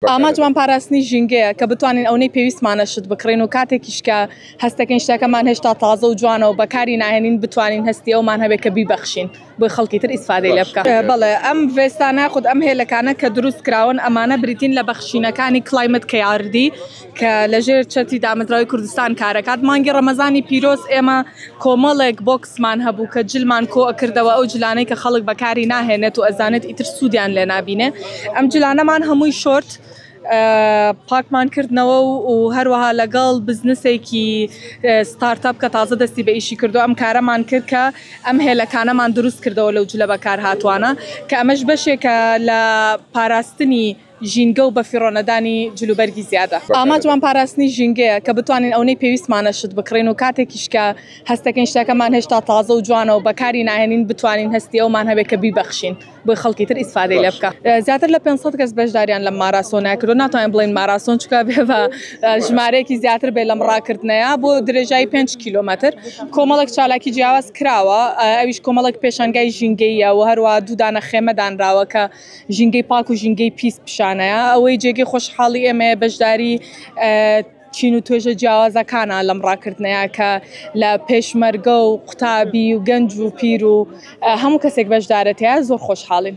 ئامانجمان پاراستنی ژینگەیە کە بتوانین ئەونەی پێویستمانە شت بکڕین و کاتێکیش کە هەستەکەین شتەکەمان هێشتا تازە و جوانە و بەکاری ناهێنین بتوانین هەستی ئەومان هەبێت کە بیبەخشین بۆی خەڵکی تر ئیسفادەی لێ بکا. بەڵێ ئەم ڤێستانە یاخود ئەم هێلەکانە کە دروست کراون ئەمانە بریتین لە بەخشینەکانی Climate KRD کە لەژێر چەتری دامەزراوەی کوردستان کارەکات. مانگی ڕەمەزانی پیرۆز ئێمە کۆمەڵێک بۆکسمان هەبوو کە جلمان کۆ ئەکردەوە ئەو جلانەی کە خەڵک بەکاری ناهێنێت و ئەزانێت ئیتر سوودیان لێ نابینێ ئەم جلانەمان هەمووی شۆرت پاکمان کردنەوە و هەروەها لەگەڵ بزنسێکی ستارتاپ کە تازە دەستی بە ئیشی کردو ئەم کارەمان کرد کە ئەم هێلەکانەمان دروست کردەوە لەو جلە بەکارهاتوانە کە ئەمەش بەشێکە لە پاراستنی ژینگە و بەفیڕۆنەدانی جلوبەرگی زیادە. ئامانجمان پاراستنی ژینگەیە کە بتوانین ئەونەی پێویستمانە شت بکڕین و کاتێکیش کە هەستەکەین شتەکەمان هێشتا تازە و جوانە و بەکاری ناهێنین بتوانین هەستی ئەومان هەبێت کە بیبەخشین بۆی خەڵکی تر ئیسفادەی لێ بکا. زیاتر لە 500 کەس بەشداریان لەم ماراسۆنە کردووە، ناتوانین بڵێین ماراسۆن چونکە بێ بە ژمارەیەکی زیاتر بێ لەم ڕاکردنەیە بۆ درێژایی 5 کیلۆمەتر کۆمەڵێک چالاکی جیاواز کراوە ئەویش کۆمەڵێک پێشانگای ژینگەییە و هەروەها دوو دانە خێمە دانراوە کە ژینگەی پاک و ژینگەی پیس پیشانەیە ئەوەی جێگەی خۆشحاڵی ئێمەیە بەشداری چین و توێژە جیاوازەکانە لەم ڕاکردنەیە کە لە پێشمەرگە و قوتابی و گەنج و پیر و هەموو کەسێک بەشدارەتەیە زۆر خۆشحاڵین.